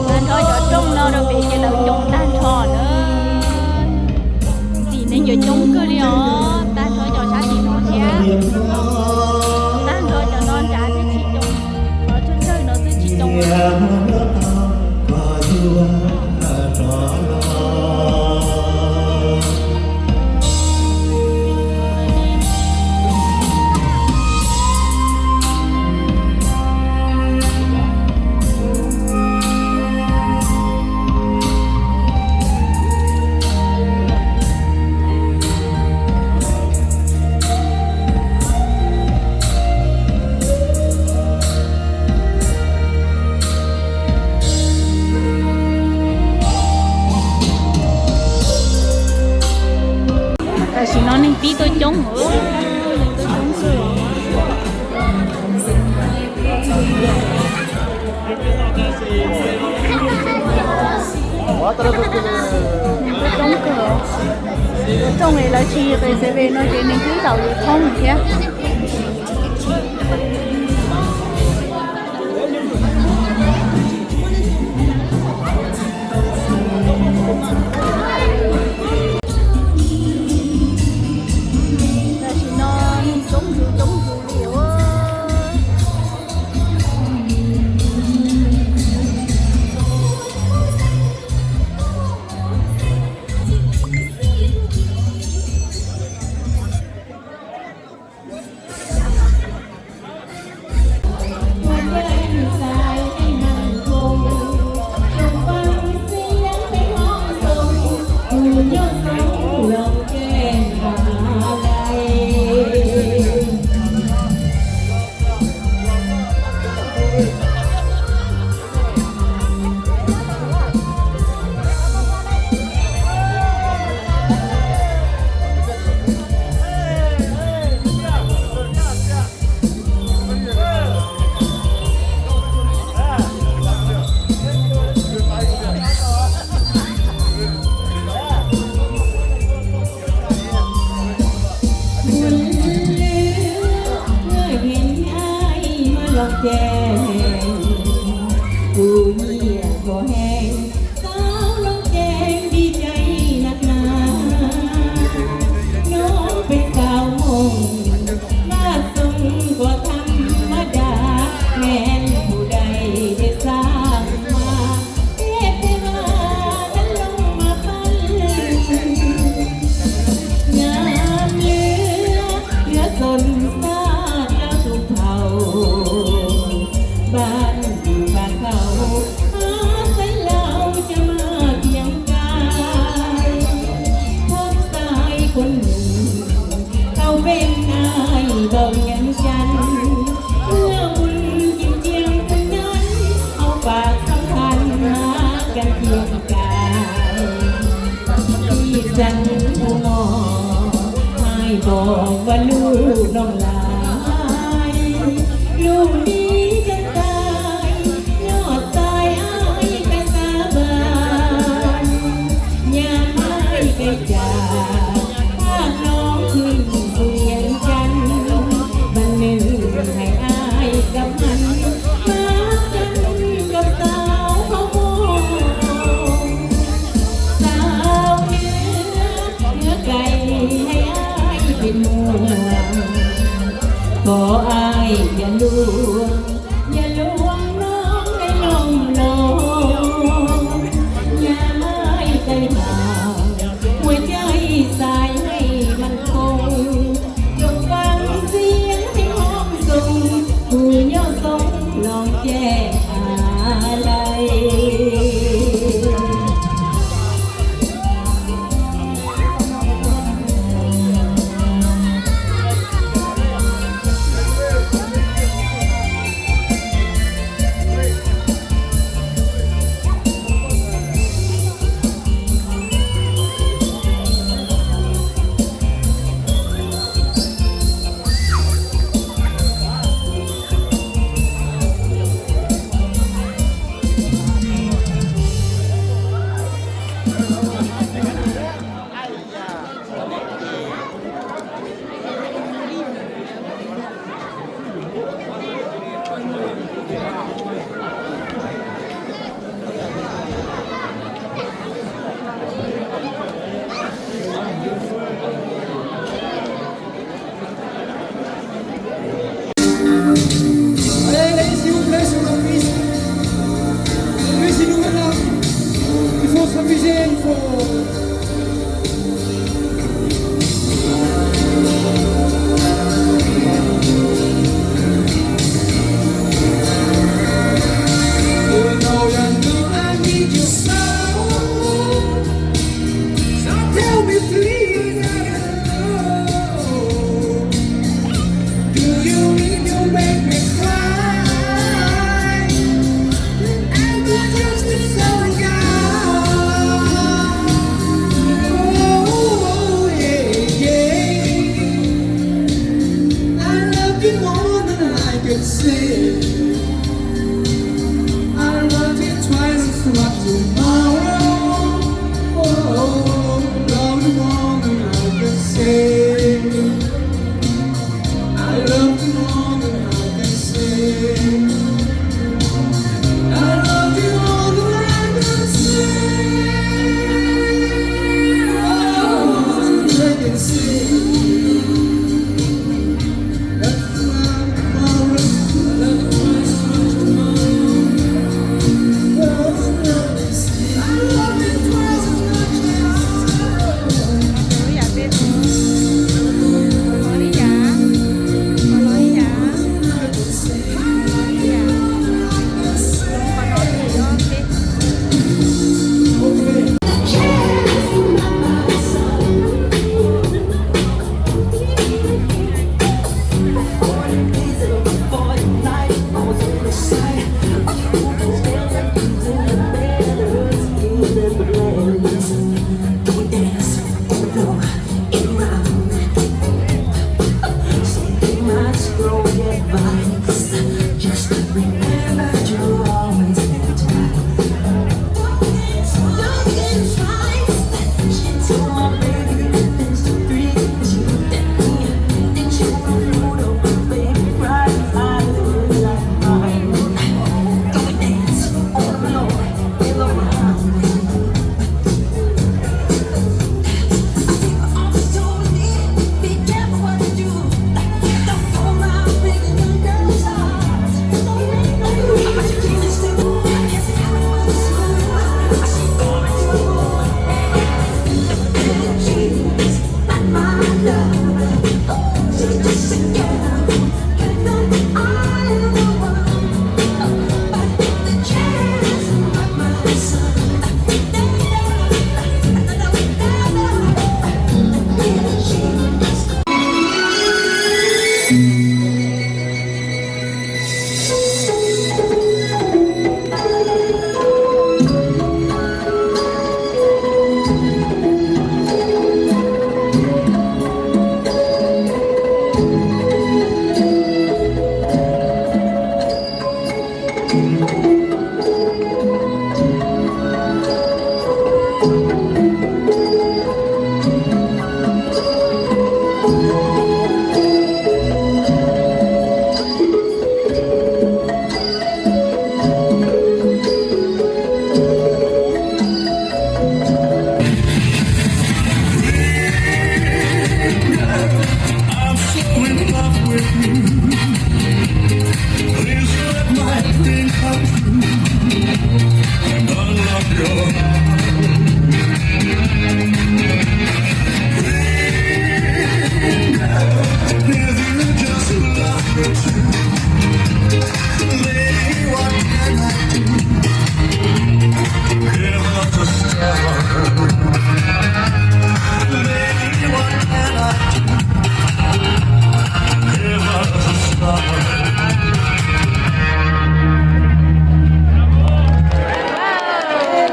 Tag nrho cov rooj no rau pem ces lawv coo tag nrho na. Ntxim neeg coob kawg li os, tag nrho cov sab tim no thiab. Tag nrho cov no nrad twb tsis coo, cov tsawg tsawg no twb tsis coo. Tam sim no neeg pib tuaj coob, neeg tuaj coob xwb. Neeg tuaj coob kawg, rooj es lawv tsis reserve no ces neeg twb zaum yuav thoob thiab. Tam sim no neeg coob zus coob zus li os. Kuv nyiam koj heev, sawv los ces dig cai nag hnav. Nyob pem xaus moos, vaj xoom koj tham mab dag, nqes mus dai dej xab mas, dej peb vaj dab loog mas pab lwm. Nyab lwm yuav xoom xab dawb tus thaum, npaj tus npaj thaum, hab xaiv laus cov maj kiag nkaus, thoob xaiv koob num, tau peb nais ntaus nyees cas, muaj mus ncig ciaj tus neeg, hauv pas xab thas hab kas ciaj kas. Ib xeem tus mos, hais npaum vaj lug doog lais, lug li cas tais, nyob xaiv aib kaij xab vas, nyab aib kaij cas, thaj no khwv tus yees cas, vas nwg hais aib kab hab, mab kas koj xaus hauv moos, xaus nwg, nwg kais hais aib pem muag, kom aib yog luag, yog luag noog aib loog loog, nyab aib kaij has, ua caij xaiv hais mas khoom, zoo faj xiab hais hoob xoom, kuv nyob xoob loos ces a lais.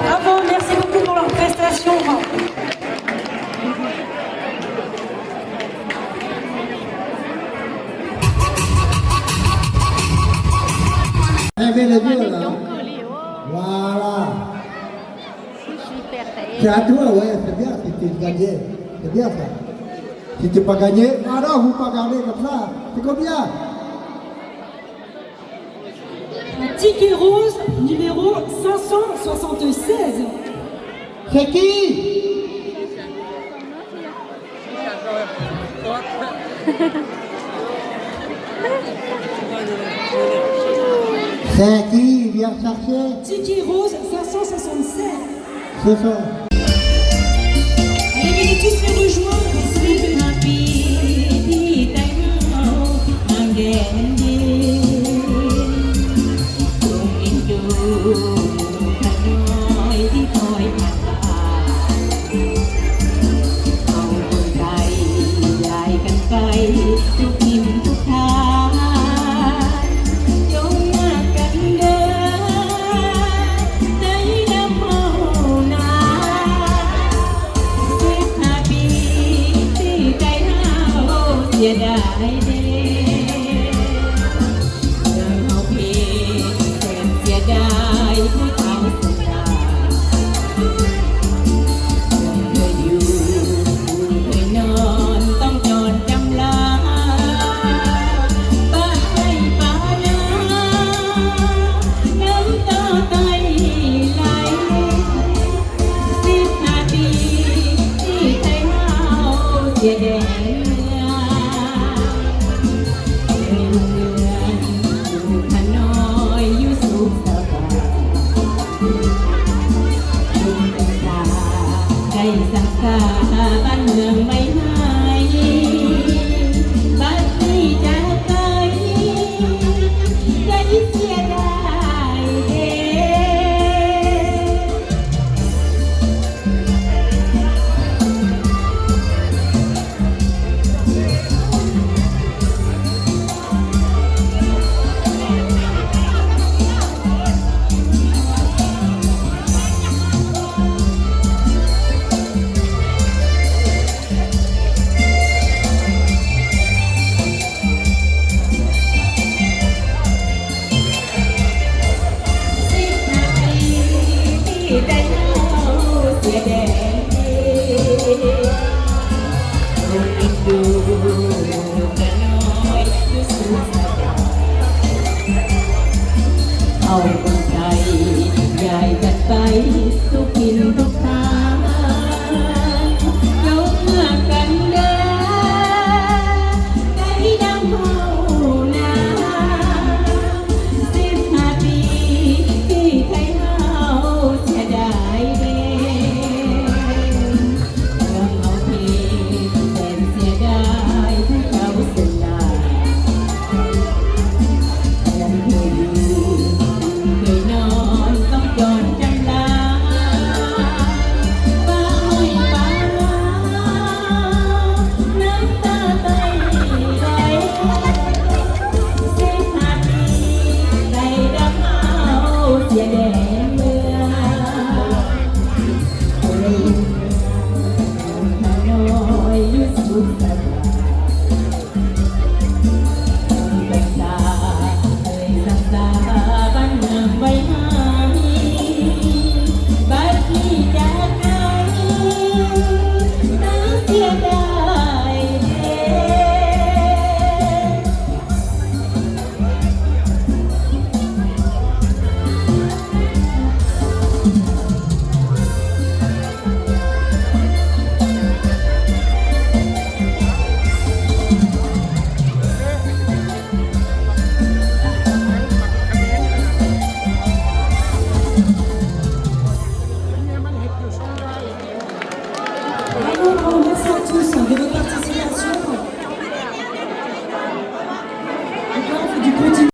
Bravo, merci beaucoup pour leur prestation. Voilà. Ces à toi, ouais, c'est bien, si tu gagnes. C'est bien ça. Si tu pas gagné, alors vous pas gagné comme ça. C'est combien ? Ticket rose numéro cinq cent soixante-seize. C'est qui ? C'est qui vient chercher ? Ticket rose cinq cent soixante-seize. C'est ça.